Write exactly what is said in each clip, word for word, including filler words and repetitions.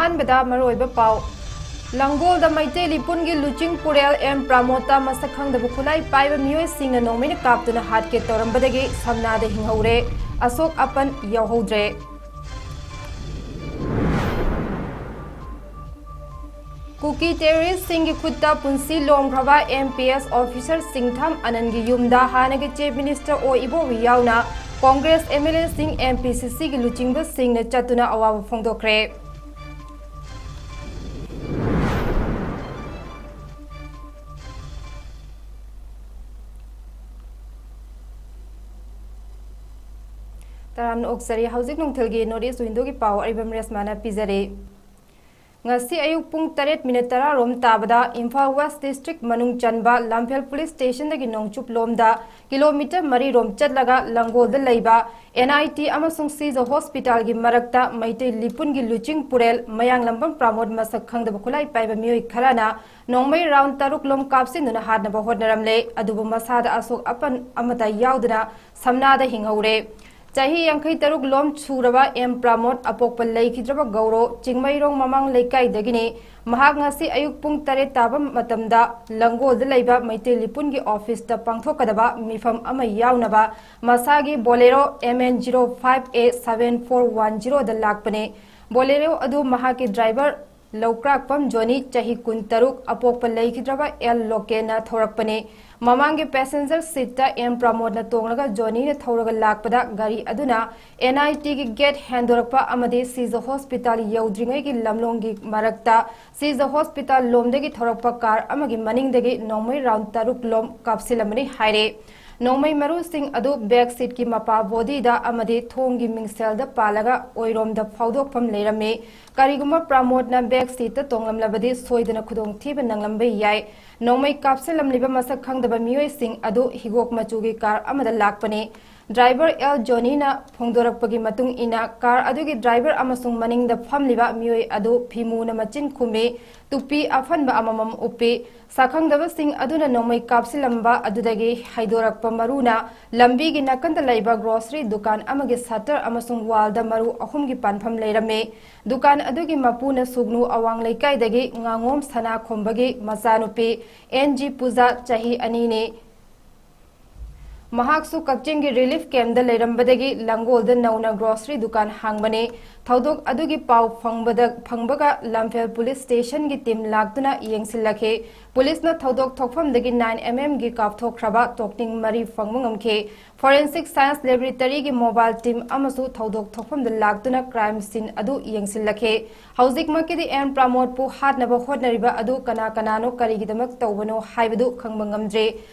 ꯑꯍꯥꯟꯕꯗ ꯃꯔꯨꯑꯣꯏꯕ ꯄꯥꯎ꯫ ꯂꯪꯒꯣꯜꯗ ꯃꯩꯇꯩ ꯂꯤꯄꯨꯟꯒꯤ ꯂꯨꯆꯤꯡ ꯄꯨꯔꯦꯜ ꯑꯦꯝ ꯄ꯭ꯔꯥꯃꯣꯗꯇ ꯃꯁꯛ ꯈꯪꯗꯕ ꯈꯨꯠꯂꯥꯏ ꯄꯥꯏꯕ ꯃꯤꯑꯣꯏꯁꯤꯡꯅ ꯅꯣꯡꯃꯩꯅ ꯀꯥꯞꯇꯨꯅ ꯍꯥꯠꯀꯦ ꯇꯧꯔꯝꯕꯗꯒꯤ ꯁꯝꯅꯥꯗ ꯍꯤꯡꯍꯧꯔꯦ꯫ ꯑꯁꯣꯛ ꯑꯄꯟ ꯌꯥꯎꯍꯧꯗ꯭ꯔꯦ꯫ ꯀꯨꯀꯤ ꯇꯦꯔꯣꯔꯤꯁ꯭ꯠꯁꯤꯡꯒꯤ ꯈꯨꯠꯇ ꯄꯨꯟꯁꯤ ꯂꯣꯝꯈ꯭ꯔꯕ ꯑꯦꯝ ꯄꯤ ꯑꯦꯁ ꯑꯣꯐꯤꯁꯥꯔ ꯁꯤꯡꯊꯥꯝ ꯑꯅꯟꯒꯤ ꯌꯨꯝꯗ ꯍꯥꯟꯅꯒꯤ ꯆꯤꯐ ꯃꯤꯅꯤꯁꯇꯔ ꯑꯣ ꯏꯕꯣꯕꯤ ꯌꯥꯎꯅ ꯀꯣꯡꯒ꯭ꯔꯦꯁ ꯑꯦꯝ ꯑꯦꯜ ꯑꯦꯁꯤꯡ, ꯑꯦꯝ ꯄꯤ ꯁꯤ ꯁꯤꯒꯤ ꯂꯨꯆꯤꯡꯕꯁꯤꯡꯅ ꯆꯠꯇꯨꯅ ꯑꯋꯥꯕ ꯐꯣꯡꯗꯣꯛꯈ꯭ꯔꯦ꯫ ꯇꯔꯥꯝꯅ ꯑꯣꯛꯆꯔꯤ꯫ ꯍꯧꯖꯤꯛ ꯅꯨꯡꯊꯤꯜꯒꯤ ꯅꯣꯔꯠ ꯏꯁ꯭ꯠ ꯋꯤꯟꯗꯣꯒꯤ ꯄꯥꯎ ꯑꯔꯤꯕꯝ ꯔꯦꯁꯃꯥꯅ ꯄꯤꯖꯔꯤ꯫ ꯉꯁꯤ ꯑꯌꯨꯛ ꯄꯨꯡ ꯇꯔꯦꯠ ꯃꯤꯅꯤꯠ ꯇꯔꯥ ꯔꯣꯝ ꯇꯥꯕꯗ ꯏꯝꯐꯥꯜ ꯋꯦꯁ꯭ꯠ ꯗꯤꯁꯇ꯭ꯔꯤꯛ ꯃꯅꯨꯡ ꯆꯟꯕ ꯂꯝꯐꯦꯜ ꯄꯨꯂꯤꯁ ꯁ꯭ꯇꯦꯁꯟꯗꯒꯤ ꯅꯣꯡꯆꯨꯞ ꯂꯣꯝꯗ ꯀꯤꯂꯣꯃꯤꯇꯔ ꯃꯔꯤ ꯔꯣꯝ ꯆꯠꯂꯒ ꯂꯪꯒꯣꯜꯗ ꯂꯩꯕ ꯑꯦꯟ ꯑꯥꯏ ꯇꯤ ꯑꯃꯁꯨꯡ ꯁꯤꯖ ꯍꯣꯁꯄꯤꯇꯥꯜꯒꯤ ꯃꯔꯛꯇ ꯃꯩꯇꯩ ꯂꯤꯄꯨꯟꯒꯤ ꯂꯨꯆꯤꯡ ꯄꯨꯔꯦꯜ ꯃꯌꯥꯡꯂꯝꯕꯝ ꯄ꯭ꯔꯥꯃꯣꯗ ꯃꯁꯛ ꯈꯪꯗꯕ ꯈꯨꯠꯂꯥꯏ ꯄꯥꯏꯕ ꯃꯤꯑꯣꯏ ꯈꯔꯅ ꯅꯣꯡꯃꯩ ꯔꯥꯎꯟ ꯇꯔꯨꯛ ꯂꯣꯝ ꯀꯥꯞꯁꯤꯟꯗꯨꯅ ꯍꯥꯠꯅꯕ ꯍꯣꯠꯅꯔꯝꯂꯦ꯫ ꯑꯗꯨꯕꯨ ꯃꯁꯥꯗ ꯑꯁꯣꯛ ꯑꯄꯟ ꯑꯃꯠꯇ ꯌꯥꯎꯗꯅ ꯁꯝꯅꯥꯗ ꯍꯤꯡꯍꯧꯔꯦ꯫ ꯆꯍꯤ ꯌꯥꯡꯈꯩ ꯇꯔꯨꯛ ꯂꯣꯝ ꯁꯨꯔꯕ ꯑꯦꯝ ꯄ꯭ꯔꯥꯃꯣꯗ ꯑꯄꯣꯛꯄ ꯂꯩꯈꯤꯗ꯭ꯔꯕ ꯒꯧꯔꯣ ꯆꯤꯡꯃꯩꯔꯣꯡ ꯃꯃꯥꯡ ꯂꯩꯀꯥꯏꯗꯒꯤꯅꯤ꯫ ꯃꯍꯥꯛ ꯉꯁꯤ ꯑꯌꯨꯛ ꯄꯨꯡ ꯇꯔꯦꯠ ꯇꯥꯕ ꯃꯇꯝꯗ ꯂꯪꯒꯣꯜꯗ ꯂꯩꯕ ꯃꯩꯇꯩ ꯂꯤꯄꯨꯟꯒꯤ ꯑꯣꯐꯤꯁꯇ ꯄꯥꯡꯊꯣꯛꯀꯗꯕ ꯃꯤꯐꯝ ꯑꯃ ꯌꯥꯎꯅꯕ ꯃꯁꯥꯒꯤ Bolero M N zero five A seven four one ꯖꯤꯔꯣꯗ ꯂꯥꯛꯄꯅꯦ꯫ ꯕꯣꯂꯦꯔꯣ ꯑꯗꯨ ꯃꯍꯥꯛꯀꯤ ꯗ꯭ꯔꯥꯏꯚꯔ ꯂꯧꯀ꯭ꯔꯥꯛꯄꯝ ꯖꯣꯅꯤ, ꯆꯍꯤ ꯀꯨꯟꯇꯔꯨꯛ, ꯑꯄꯣꯛꯄ ꯂꯩꯈꯤꯗ꯭ꯔꯕ ꯑꯦꯜ ꯂꯣꯀꯦꯟꯅ ꯊꯧꯔꯛꯄꯅꯤ꯫ ꯃꯃꯥꯡꯒꯤ ꯄꯦꯁꯦꯟꯖꯔ ꯁꯤꯠꯇ ꯑꯦꯝ ꯄ꯭ꯔꯃꯣꯗꯅ ꯇꯣꯡꯂꯒ ꯖꯣꯅꯤꯅ ꯊꯧꯔꯒ ꯂꯥꯛꯄꯗ ꯒꯥꯔꯤ ꯑꯗꯨꯅ ꯑꯦꯟ ꯑꯥꯏ ꯇꯤꯒꯤ ꯒꯦꯠ ꯍꯦꯟꯗꯣꯔꯛꯄ ꯑꯃꯗꯤ ꯁꯤꯖ ꯍꯣꯁꯄꯤꯇꯥꯜ ꯌꯧꯗ꯭ꯔꯤꯉꯩꯒꯤ ꯂꯝꯂꯣꯡꯒꯤ ꯃꯔꯛꯇ ꯁꯤꯖ ꯍꯣꯁꯄꯤꯇꯥꯜ ꯂꯣꯝꯗꯒꯤ ꯊꯧꯔꯛꯄ ꯀꯥꯔ ꯑꯃꯒꯤ ꯃꯅꯤꯡꯗꯒꯤ ꯅꯣꯡꯃꯩ ꯔꯥꯎꯟ ꯇꯔꯨꯛ ꯂꯣꯝ ꯀꯥꯞꯁꯤꯜꯂꯝꯕꯅꯤ ꯍꯥꯏꯔꯦ꯫ ꯅꯣꯡꯃꯩ ꯃꯔꯨꯁꯤꯡ ꯑꯗꯨ ꯕꯦꯛ ꯁꯤꯠꯀꯤ ꯃꯄꯥ ꯕꯣꯗꯤꯗ ꯑꯃꯗꯤ ꯊꯣꯡꯒꯤ ꯃꯤꯡꯁꯦꯜꯗ ꯄꯥꯜꯂꯒ ꯑꯣꯏꯔꯣꯝꯗ ꯐꯥꯎꯗꯣꯛꯐꯝ ꯂꯩꯔꯝꯃꯤ꯫ ꯀꯔꯤꯒꯨꯝꯕ ꯄ꯭ꯔꯃꯣꯗꯅ ꯕꯦꯛ ꯁꯤꯠꯇ ꯇꯣꯡꯂꯝꯂꯕꯗꯤ ꯁꯣꯏꯗꯅ ꯈꯨꯗꯣꯡꯊꯤꯕ ꯅꯪꯂꯝꯕ ꯌꯥꯏ꯫ ꯅꯣꯡꯃꯩ ꯀꯥꯞꯁꯤꯜꯂꯝꯂꯤꯕ ꯃꯁꯛ ꯈꯪꯗꯕ ꯃꯤꯑꯣꯏꯁꯤꯡ ꯑꯗꯨ ꯍꯤꯒꯣꯛ ꯃꯆꯨꯒꯤ ꯀꯥꯔ ꯑꯃꯗ ꯂꯥꯛꯄꯅꯤ꯫ ꯗ꯭ꯔꯥꯏꯚꯔ ꯑꯦꯜ ꯖꯣꯅꯤꯅ ꯐꯣꯡꯗꯣꯔꯛꯄꯒꯤ ꯃꯇꯨꯡ ꯏꯟꯅ, ꯀꯥꯔ ꯑꯗꯨꯒꯤ ꯗ꯭ꯔꯥꯏꯚꯔ ꯑꯃꯁꯨꯡ ꯃꯅꯤꯡꯗ ꯐꯝꯂꯤꯕ ꯃꯤꯑꯣꯏ ꯑꯗꯨ ꯐꯤ ꯃꯨꯅ ꯃꯆꯤꯟ ꯈꯨꯝꯃꯤ, ꯇꯨꯄꯤ ꯑꯐꯟꯕ ꯑꯃꯃꯝ ꯎꯞꯄꯤ꯫ ꯁꯛꯈꯪꯗꯕꯁꯤꯡ ꯑꯗꯨꯅ ꯅꯣꯡꯃꯩ ꯀꯥꯞꯁꯤꯜꯂꯝꯕ ꯑꯗꯨꯗꯒꯤ ꯍꯥꯏꯗꯣꯔꯛꯄ ꯃꯔꯨꯅ, ꯂꯝꯕꯤꯒꯤ ꯅꯥꯀꯟꯗ ꯂꯩꯕ ꯒ꯭ꯔꯣꯁꯔꯤ ꯗꯨꯀꯥꯟ ꯑꯃꯒꯤ ꯁꯠꯇꯔ ꯑꯃꯁꯨꯡ ꯋꯥꯜꯗ ꯃꯔꯨ ꯑꯍꯨꯝꯒꯤ ꯄꯥꯟꯐꯝ ꯂꯩꯔꯝꯃꯤ꯫ ꯗꯨꯀꯥꯟ ꯑꯗꯨꯒꯤ ꯃꯄꯨꯅ ꯁꯨꯒꯅꯨ ꯑꯋꯥꯡ ꯂꯩꯀꯥꯏꯗꯒꯤ ꯉꯥꯉꯣꯝ ꯁꯅꯥ ꯈꯣꯝꯕꯒꯤ ꯃꯆꯥꯅꯨꯄꯤ ꯑꯦꯟ ꯖꯤ ꯄꯨꯖꯥ, ꯆꯍꯤ ꯑꯅꯤꯅꯤ꯫ ꯃꯍꯥꯛꯁꯨ ꯀꯛꯆꯤꯡꯒꯤ ꯔꯤꯂꯤꯐ ꯀꯦꯝꯞꯇ ꯂꯩꯔꯝꯕꯗꯒꯤ ꯂꯥꯡꯒꯣꯜꯗ ꯅꯧꯅ ꯒ꯭ꯔꯣꯁꯔꯤ ꯗꯨꯀꯥꯟ ꯍꯥꯡꯕꯅꯤ꯫ ꯊꯧꯗꯣꯛ ꯑꯗꯨꯒꯤ ꯄꯥꯎ ꯐꯪꯕꯗ, ꯐꯪꯕꯒ ꯂꯝꯐꯦꯜ ꯄꯨꯂꯤꯁ ꯁ꯭ꯇꯦꯁꯟꯒꯤ ꯇꯤꯝ ꯂꯥꯛꯇꯨꯅ ꯌꯦꯡꯁꯤꯜꯂꯛꯈꯤ꯫ ꯄꯨꯂꯤꯁꯅ ꯊꯧꯗꯣꯛ ꯊꯣꯛꯐꯝꯗꯒꯤ ꯅꯥꯏꯟ ꯑꯦꯝ ꯑꯦꯝꯒꯤ ꯀꯥꯞꯊꯣꯛꯈ꯭ꯔꯕ ꯇꯣꯛꯅꯤꯡ ꯃꯔꯤ ꯐꯪꯕ ꯉꯝꯈꯤ꯫ ꯐꯣꯔꯦꯟꯁꯤꯛ ꯁꯥꯏꯟꯁ ꯂꯦꯕꯣꯔꯦꯇꯔꯤꯒꯤ ꯃꯣꯕꯥꯏꯜ ꯇꯤꯝ ꯑꯃꯁꯨ ꯊꯧꯗꯣꯛ ꯊꯣꯛꯐꯝꯗ ꯂꯥꯛꯇꯨꯅ ꯀ꯭ꯔꯥꯏꯝ ꯁꯤꯟ ꯑꯗꯨ ꯌꯦꯡꯁꯤꯜꯂꯛꯈꯤ꯫ ꯍꯧꯖꯤꯛꯃꯛꯀꯤꯗꯤ ꯑꯦꯟ ꯄ꯭ꯔꯃꯣꯗꯄꯨ ꯍꯥꯠꯅꯕ ꯍꯣꯠꯅꯔꯤꯕ ꯑꯗꯨ ꯀꯅꯥ ꯀꯅꯥꯅꯣ, ꯀꯔꯤꯒꯤꯗꯃꯛ ꯇꯧꯕꯅꯣ ꯍꯥꯏꯕꯗꯨ ꯈꯪꯕ ꯉꯝꯗ꯭ꯔꯤ꯫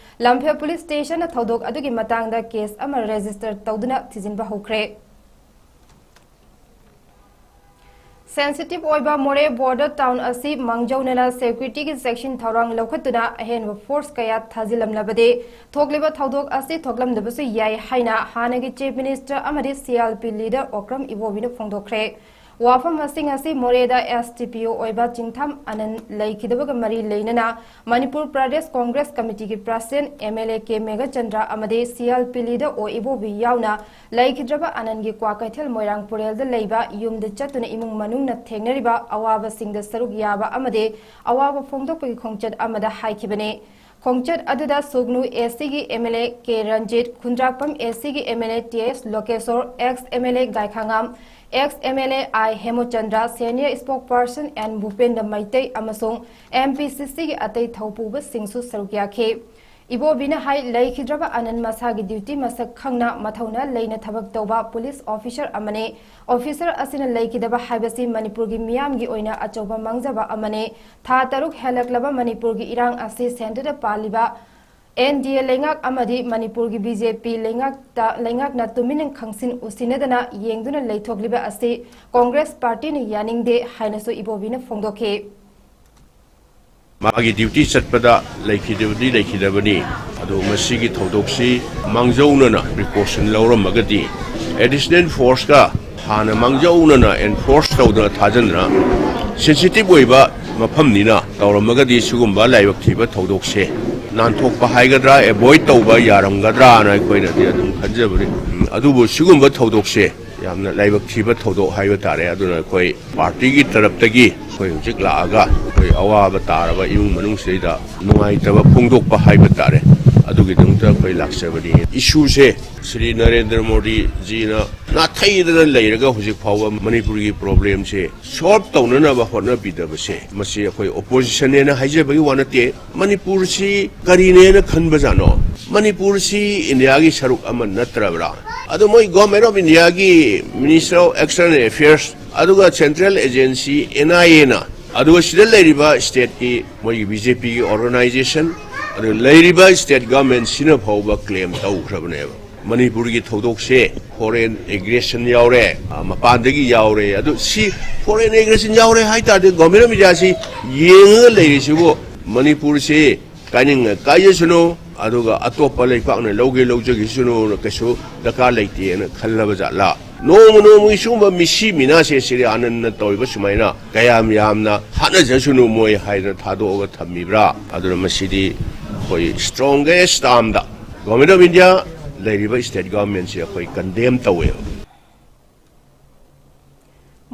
ꯂꯝꯐꯦꯜ ꯄꯨꯂꯤꯁ ꯁ꯭ꯇꯦꯁꯟꯅ ꯊꯧꯗꯣꯛ ꯑꯗꯨꯒꯤ ꯃꯇꯥꯡꯗ ꯀꯦꯁ ꯑꯃ ꯔꯦꯖꯤꯁꯇꯔ ꯇꯧꯗꯨꯅ ꯊꯤꯖꯤꯟꯕ ꯍꯧꯈ꯭ꯔꯦ꯫ ꯁꯦꯟꯁꯤꯇꯤꯚ ꯑꯣꯏꯕ ꯃꯣꯔꯦ ꯕꯣꯔꯗꯔ ꯇꯥꯎꯟ ꯑꯁꯤ ꯃꯥꯡꯖꯧꯅꯅ ꯁꯦꯀ꯭ꯌꯨꯔꯤꯇꯤꯒꯤ ꯆꯦꯛꯁꯤꯟ ꯊꯧꯔꯥꯡ ꯂꯧꯈꯠꯇꯨꯅ ꯑꯍꯦꯟꯕ ꯐꯣꯔꯁ ꯀꯌꯥ ꯊꯥꯖꯤꯜꯂꯝꯂꯕꯗꯤ ꯊꯣꯛꯂꯤꯕ ꯊꯧꯗꯣꯛ ꯑꯁꯤ ꯊꯣꯛꯂꯝꯗꯕꯁꯨ ꯌꯥꯏ ꯍꯥꯏꯅ ꯍꯥꯟꯅꯒꯤ ꯆꯤꯐ ꯃꯤꯅꯤꯁꯇꯔ ꯑꯃꯗꯤ C R P leader Okram ꯏꯕꯣꯕꯤꯅ ꯐꯣꯡꯗꯣꯛꯈ꯭ꯔꯦ꯫ ꯋꯥꯐꯝꯁꯤꯡ ꯑꯁꯤ ꯃꯣꯔꯦꯗ ꯑꯦꯁ ꯗꯤ ꯄꯤ ꯑꯣ ꯑꯣꯏꯕ ꯆꯤꯡꯊꯥꯝ ꯑꯅꯟ ꯂꯩꯈꯤꯗꯕꯒ ꯃꯔꯤ ꯂꯩꯅꯅ ꯃꯅꯤꯄꯨꯔ ꯄ꯭ꯔꯗꯦꯁ ꯀꯣꯡꯒ꯭ꯔꯦꯁ ꯀꯃꯤꯇꯤꯒꯤ president M L A K Meghachandra ꯑꯃꯗꯤ ꯁꯤ ꯑꯥꯔ ꯄꯤ ꯂꯤꯗꯔ ꯑꯣ ꯏꯕꯣꯕꯤ ꯌꯥꯎꯅ ꯂꯩꯈꯤꯗ꯭ꯔꯕ ꯑꯅꯟꯒꯤ ꯀ꯭ꯋꯥꯀꯩꯊꯦꯜ ꯃꯣꯏꯔꯥꯡ ꯄꯨꯔꯦꯜꯗ ꯂꯩꯕ ꯌꯨꯝꯗ ꯆꯠꯇꯨꯅ ꯏꯃꯨꯡ ꯃꯅꯨꯡꯅ ꯊꯦꯡꯅꯔꯤꯕ ꯑꯋꯥꯕꯁꯤꯡꯗ ꯁꯔꯨꯛ ꯌꯥꯕ ꯑꯃꯗꯤ ꯑꯋꯥꯕ ꯐꯣꯡꯗꯣꯛꯄꯒꯤ ꯈꯣꯡꯆꯠ ꯑꯃꯗ ꯍꯥꯏꯈꯤꯕꯅꯤ꯫ ꯈꯣꯡꯆꯠ ꯑꯗꯨꯗ ꯁꯨꯒꯅꯨ ꯑꯦ ꯁꯤꯒꯤ M L A K Ranjit, Khundrakpam A ꯁꯤꯒꯤ M L A T S Lokeshor, ex M L A Gaikhangam, ex M L A I Hemchandra, senior spokesperson N Bhupendra Meitei ꯑꯃꯁꯨꯡ ꯑꯦꯝ ꯄꯤ ꯁꯤ ꯁꯤꯒꯤ ꯑꯇꯩ ꯊꯧꯄꯨꯕꯁꯤꯡꯁꯨ ꯁꯔꯨꯛ ꯌꯥꯈꯤ꯫ ꯏꯕꯣꯕꯤꯅ ꯍꯥꯏ, ꯂꯩꯈꯤꯗ꯭ꯔꯕ ꯑꯅꯟ ꯃꯁꯥꯒꯤ ꯗ꯭ꯌꯨꯇꯤ ꯃꯁꯛ ꯈꯪꯅ ꯃꯊꯧꯅꯥ ꯂꯩꯅ ꯊꯕꯛ ꯇꯧꯕ ꯄꯨꯂꯤꯁ ꯑꯣꯐꯤꯁꯔ ꯑꯃꯅꯤ꯫ ꯑꯣꯐꯤꯁꯔ ꯑꯁꯤꯅ ꯂꯩꯈꯤꯗꯕ ꯍꯥꯏꯕꯁꯤ ꯃꯅꯤꯄꯨꯔꯒꯤ ꯃꯤꯌꯥꯝꯒꯤ ꯑꯣꯏꯅ ꯑꯆꯧꯕ ꯃꯥꯡꯖꯕ ꯑꯃꯅꯤ꯫ ꯊꯥ ꯇꯔꯨꯛ ꯍꯦꯜꯂꯛꯂꯕ ꯃꯅꯤꯄꯨꯔꯒꯤ ꯏꯔꯥꯡ ꯑꯁꯤ ꯁꯦꯟꯇꯔꯗ ꯄꯥꯜꯂꯤꯕ ꯑꯦꯟ ꯗꯤ ꯑꯦ ꯂꯩꯉꯥꯛ ꯑꯃꯗꯤ ꯃꯅꯤꯄꯨꯔꯒꯤ ꯕꯤ ꯖꯦ ꯄꯤ ꯂꯩꯉꯥꯛꯇ, ꯂꯩꯉꯥꯛꯅ ꯇꯨꯃꯤꯟꯅ ꯈꯪꯁꯤꯟ ꯎꯁꯤꯟꯅꯗꯅ ꯌꯦꯡꯗꯨꯅ ꯂꯩꯊꯣꯛꯂꯤꯕ ꯑꯁꯤ ꯀꯣꯡꯒ꯭ꯔꯦꯁ ꯄꯥꯔꯇꯤꯅ ꯌꯥꯅꯤꯡꯗꯦ ꯍꯥꯏꯅꯁꯨ ꯏꯕꯣꯕꯤꯅ ꯐꯣꯡꯗꯣꯛꯈꯤ꯫ ꯃꯥꯒꯤ ꯗ꯭ꯌꯨꯇꯤ ꯆꯠꯄꯗ ꯂꯩꯈꯤꯗꯕꯗꯤ ꯂꯩꯈꯤꯗꯕꯅꯤ꯫ ꯑꯗꯨ ꯃꯁꯤꯒꯤ ꯊꯧꯗꯣꯛꯁꯤ ꯃꯥꯡꯖꯧꯅꯅ ꯄ꯭ꯔꯤꯀꯣꯁꯟ ꯂꯧꯔꯝꯃꯒꯗꯤ, ꯑꯦꯗꯤꯁꯅꯦꯜ ꯐꯣꯔꯁꯀ ꯍꯥꯟꯅ ꯃꯥꯡꯖꯧꯅꯅ ꯑꯦꯟꯐꯣꯔꯁ ꯇꯧꯗꯅ ꯊꯥꯖꯟꯗꯅ, ꯁꯦꯟꯁꯤꯇꯤꯚ ꯑꯣꯏꯕ ꯃꯐꯝꯅꯤꯅ, ꯇꯧꯔꯝꯃꯒꯗꯤ ꯁꯤꯒꯨꯝꯕ ꯂꯥꯏꯕꯛ ꯊꯤꯕ ꯊꯧꯗꯣꯛꯁꯦ ꯅꯥꯟꯊꯣꯛꯄ ꯍꯥꯏꯒꯗ꯭ꯔꯥ, ꯑꯦꯚꯣꯏꯗ ꯇꯧꯕ ꯌꯥꯔꯝꯒꯗ꯭ꯔꯥꯅ ꯑꯩꯈꯣꯏꯅꯗꯤ ꯑꯗꯨꯝ ꯈꯟꯖꯕꯅꯤ꯫ ꯎꯝ, ꯑꯗꯨꯕꯨ ꯁꯤꯒꯨꯝꯕ ꯊꯧꯗꯣꯛꯁꯦ ꯌꯥꯝꯅ ꯂꯥꯏꯕꯛ ꯊꯤꯕ ꯊꯧꯗꯣꯛ ꯍꯥꯏꯕ ꯇꯥꯔꯦ꯫ ꯑꯗꯨꯅ ꯑꯩꯈꯣꯏ ꯄꯥꯔꯇꯤꯒꯤ ꯇꯔꯞꯇꯒꯤ ꯑꯩꯈꯣꯏ ꯍꯧꯖꯤꯛ ꯂꯥꯛꯑꯒ ꯑꯩꯈꯣꯏ ꯑꯋꯥꯕ ꯇꯥꯔꯕ ꯏꯃꯨꯡ ꯃꯅꯨꯡꯁꯤꯗꯩꯗ ꯅꯨꯡꯉꯥꯏꯇꯕ ꯐꯣꯡꯗꯣꯛꯄ ꯍꯥꯏꯕ ꯇꯥꯔꯦ, ꯑꯗꯨꯒꯤꯗꯃꯛꯇ ꯑꯩꯈꯣꯏ ꯂꯥꯛꯆꯕꯅꯤ꯫ ꯏꯁꯨꯁꯦ ꯁ꯭ꯔꯤ ꯅꯔꯦꯟꯗ꯭ꯔ ꯃꯣꯗꯤꯖꯤꯅ ꯅꯥꯊꯩꯗꯅ ꯂꯩꯔꯒ ꯍꯧꯖꯤꯛ ꯐꯥꯎꯕ ꯃꯅꯤꯄꯨꯔꯒꯤ ꯄ꯭ꯔꯣꯕ꯭ꯂꯦꯝꯁꯦ ꯁꯣꯜꯕ ꯇꯧꯅꯅꯕ ꯍꯣꯠꯅꯕꯤꯗꯕꯁꯦ, ꯃꯁꯤ ꯑꯩꯈꯣꯏ ꯑꯣꯄꯣꯖꯤꯁꯟꯅꯦꯅ ꯍꯥꯏꯖꯕꯒꯤ ꯋꯥ ꯅꯠꯇꯦ꯫ ꯃꯅꯤꯄꯨꯔꯁꯤ ꯀꯔꯤꯅꯦꯅ ꯈꯟꯕꯖꯥꯠꯅꯣ? ꯃꯅꯤꯄꯨꯔꯁꯤ ꯏꯟꯗꯤꯌꯥꯒꯤ ꯁꯔꯨꯛ ꯑꯃ ꯅꯠꯇ꯭ꯔꯕ꯭ꯔꯥ? ꯑꯗꯣ ꯃꯣꯏ Government of Indiaꯒꯤ Minister of External Affairs, ꯑꯗꯨꯒ ꯁꯦꯟꯇ꯭ꯔꯦꯜ ꯑꯦꯖꯦꯟꯁꯤ ꯑꯦꯟ ꯑꯥꯏ ꯑꯦꯅ, ꯑꯗꯨꯒ ꯁꯤꯗ ꯂꯩꯔꯤꯕ ꯁ꯭ꯇꯦꯠꯀꯤ ꯃꯣꯏꯒꯤ ꯕꯤ ꯖꯦ ꯄꯤꯒꯤ ꯑꯣꯔꯒꯅꯥꯏꯖꯦꯁꯟ, ꯑꯗꯨꯒ ꯂꯩꯔꯤꯕ ꯁ꯭ꯇꯦꯠ ꯒꯚꯔꯟꯃꯦꯟꯁꯤꯅ ꯐꯥꯎꯕ ꯀ꯭ꯂꯦꯝ ꯇꯧꯈ꯭ꯔꯕꯅꯦꯕ꯫ ꯃꯅꯤꯄꯨꯔꯒꯤ ꯊꯧꯗꯣꯛꯁꯦ ꯐꯣꯔꯦꯟ ꯑꯦꯒ꯭ꯔꯦꯁꯟ ꯌꯥꯎꯔꯦ, ꯑ, ꯃꯄꯥꯟꯗꯒꯤ ꯌꯥꯎꯔꯦ꯫ ꯑꯗꯨ ꯁꯤ ꯐꯣꯔꯦꯟ ꯑꯦꯒ꯭ꯔꯦꯁꯟ ꯌꯥꯎꯔꯦ ꯍꯥꯏ ꯇꯥꯔꯗꯤ, ꯒꯣꯚꯔꯟꯃꯦꯟ ꯑꯣꯐ ꯏꯟꯗꯤꯌꯥꯁꯤ ꯌꯦꯡꯉꯒ ꯂꯩꯔꯤꯁꯤꯕꯨ, ꯃꯅꯤꯄꯨꯔꯁꯤ ꯀꯥꯏꯅꯤꯡꯉ ꯀꯥꯏꯖꯁꯅꯨ, ꯑꯗꯨꯒ ꯑꯇꯣꯞꯄ ꯂꯩꯄꯥꯛꯅ ꯂꯧꯒꯦ ꯂꯧꯖꯈꯤꯁꯅꯨꯅ ꯀꯩꯁꯨ ꯗꯔꯀꯥꯔ ꯂꯩꯇꯦꯅ ꯈꯜꯂꯕ ꯖꯥꯠꯂꯥ? ꯅꯣꯡꯃ ꯅꯣꯡꯃꯒꯤ ꯁꯤꯒꯨꯝꯕ ꯃꯤꯁꯤ ꯃꯤꯅꯥꯁꯦ ꯁ꯭ꯔꯤ ꯑꯥꯅꯟꯗꯅ ꯇꯧꯔꯤꯕ ꯁꯨꯃꯥꯏꯅ ꯀꯌꯥꯝ ꯌꯥꯝꯅ ꯍꯥꯠꯅꯖꯁꯅꯨ ꯃꯣꯏ ꯍꯥꯏꯗꯅ ꯊꯥꯗꯣꯛꯑꯒ ꯊꯝꯃꯤꯕ꯭ꯔꯥ? ꯑꯗꯨꯅ ꯃꯁꯤꯗꯤ ꯑꯩꯈꯣꯏ strongest termꯗ Government of India, ꯂꯩꯔꯤꯕ ꯁ꯭ꯇꯦꯠ ꯒꯚꯔꯟꯃꯦꯟꯁꯤ ꯑꯩꯈꯣꯏ ꯀꯟꯗꯦꯝ ꯇꯧꯋꯦꯕ꯫